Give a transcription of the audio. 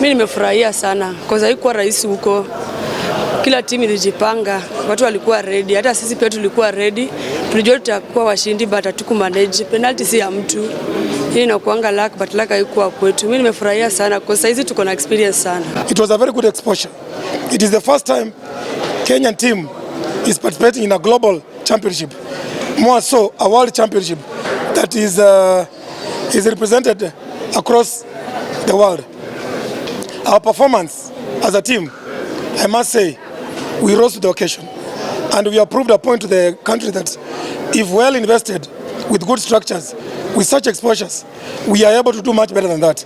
Mi nimefurahia sana kwa sababu haikuwa rahisi huko. Kila timu ilijipanga, watu walikuwa ready, hata sisi pia tulikuwa ready. Tulijua tutakuwa washindi but hatuku manage. Penalty si ya mtu, hii inakuanga luck, but luck haikuwa kwetu. Mi nimefurahia sana kwa saizi tuko na experience sana. It was a very good exposure. It is the first time Kenyan team is participating in a global championship, more so a world championship that is represented across the world. Our performance as a team, I must say, we rose to the occasion, and we have proved a point to the country that if well invested with good structures, with such exposures, we are able to do much better than that.